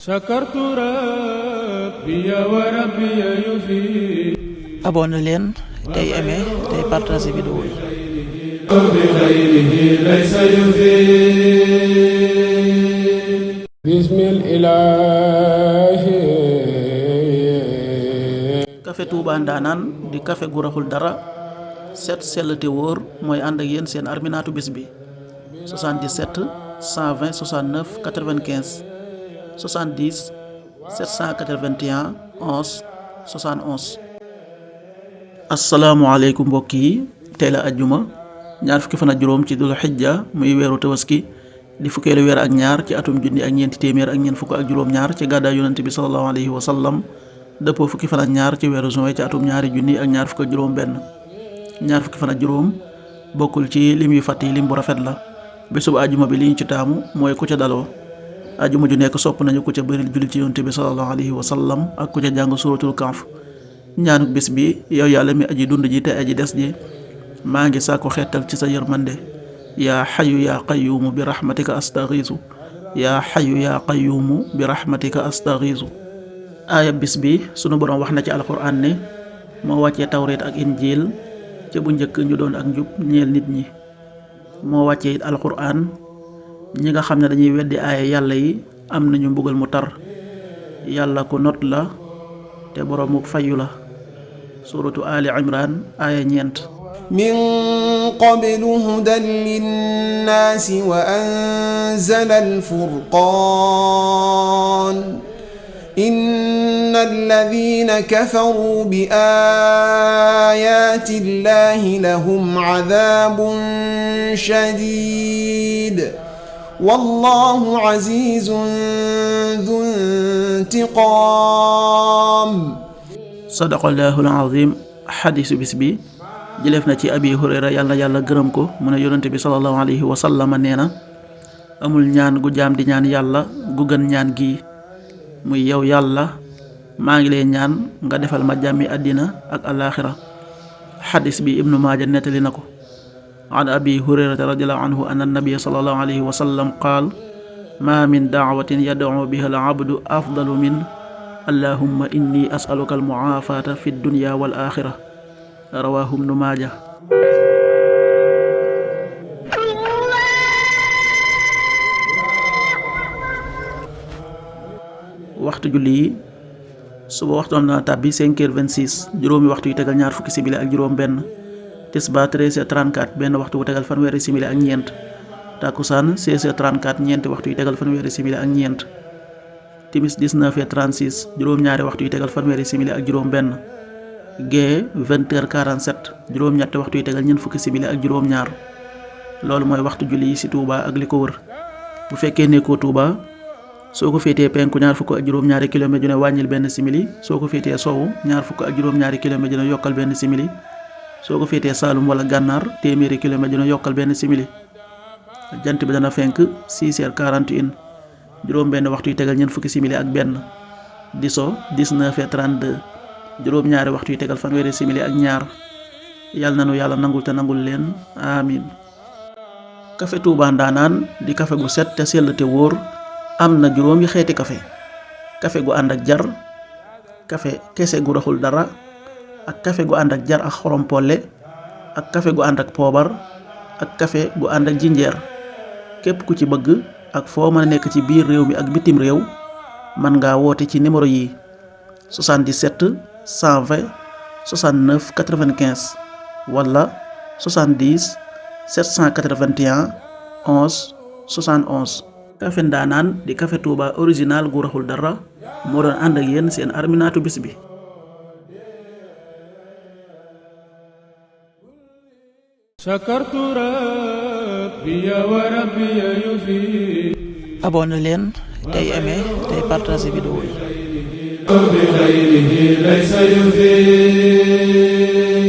شكرت ربي وربي يفيد. abonné leen tey aimé tey partagé vidéo yi. بخيره ليس يفيد. بسم الإله. café Touba Ndanane di café gu raxul dara set sell te wóor mooy ànd ak yéen seen arminaatu bis bi 77 120 69 95 70 781 11 71. asalaamualeykum mbokk yi, tey la ajjuma ñaar fukki fan ak juróom ci dul xijja muy weeru tabaski di fukkeelu weer ak ñaar ci atum junni ak ñeenti téeméer ak ñeent fukk ak juróom-ñaar ci gàddaay yonent bi sallallahu alayhi wa sallam dëppoo fukki fan ak ñaar ci weeru juin ci atum ñaari junni ak ñaar fukk ak juróom benn. ñaar fukki fan ak juróom bokkul ci lim yu fàtt yi lim bu rafet la. bésub ajjuma bi li ñu ci taamu mooy ku ca daloo. ajjuma ju nekk sopp nañu ku ca bëril julli ci yonent bi sallallahu alayhi wa sallam ak ku ca jàng suratul kahf. ñaanuk bés bi yow yàlla mi aji dund ji te aji des ji maa ngi sàkku xeetal ci sa yërmande yaa xayu yaa qayuumu bi rahmatika astaxiisu yaa xayu yaa qayuumu bi rahmatika astaxiisu. aaya bis bi sunu boroom wax na ci alxuraan ne moo wàccee tawreet ak injiil ca bu njëkk ñu doon ak njub ñeel nit ñi. moo wàccee it alxuraan ñi nga xam ne dañuy weddi aaya yàlla yi am nañu mbugal mu tar. yàlla ku not la te boroomu fayu la. suratu ali imran aaya 9. min qablu hudan linnaasi wa anzala alfurqaan inna alladina kafaruu bi ayaati llahi lahum cadaabun shadiid wallahu azizun dhu intiqaam. sadaqallahul azim. xadiisu bis bi jëleef na ci abi hurayra yàlla gërëm ko mu ne yonente bi sallallahu alayhi wa sallam nee na amul ñaan gu jaam di ñaan yàlla gu gën ñaan gi muy yow yàlla maa ngi lay ñaan nga defal ma jàmmi àddina ak alaaxira. xadis bi ibnu maaja nettali na ko. an abi hurayrata radiallahu anhu anna nabiyya sallallahu alayhi wa sallam qaal ma min daawatin yad'u biha al abdu afdalu min allahumma inni as'aluka al mu'afata fi dunya wal axira rawahu ibnu maaja. waxtu julli yi suba waxtu am na tàbbi 5h26 juróomi waxtu yu tegal ñaar fukki simili ak juróom benn. tisbaar 13h34 benn waxtu bu tegal fanweeri simili ak ñeent. takkusaan 16h34 ñeenti waxtu yu tegal fanweeri simili ak ñeent. timis 19h36 juróom-ñaari waxtu yu tegal fanweeri simili ak juróom benn. gee 20h47 juróom-ñetti waxtu yu tegal ñeent fukki simili ak juróom ñaar. loolu mooy waxtu julli yi ci Touba ak li ko wër. bu fekkee nekkoo Touba soo ko féetee penku ñaar fukk ak juróom-ñaari kilomètre ju ne wàññil benn simili soo ko féetee sowu ñaar fukk ak juróom-ñaari kilomètre ju ne yokkal benn simili soo ko féetee Saalum wala Gànnaar téeméeri kilomètre ju ne yokkal benn simili. jant bi dana fenk 6h41 juróom benn waxtu yu tegal ñeent fukki simili ak benn. di so 19h32 juróom-ñaari waxtu yu tegal fanweeri simili ak ñaar. yàlla nanu yàlla nangul te nangul leen amin. café Touba Ndanane di café gu set te sell te wóor. am na juróomi xeeti café gu ànd ak jar, café kese gu raxul dara, ak café gu ànd ak jar ak xorom polle, ak café gu ànd ak poobar, ak café gu ànd ak jinjeer. képp ku ci bëgg ak foo mën a nekk ci biir réew mi ak bitim réew mën ngaa woote ci numéro yi 77 120 69 95 wala 70 781 11 71. café Ndanane di café Touba original gu raxul dara moo doon ànd ak yéen seen arminaatu bis bi. شكرت ربي وربي يفيد. abonné leen tey aimé tey partagé vidéo yi. بخيره ليس يفيد.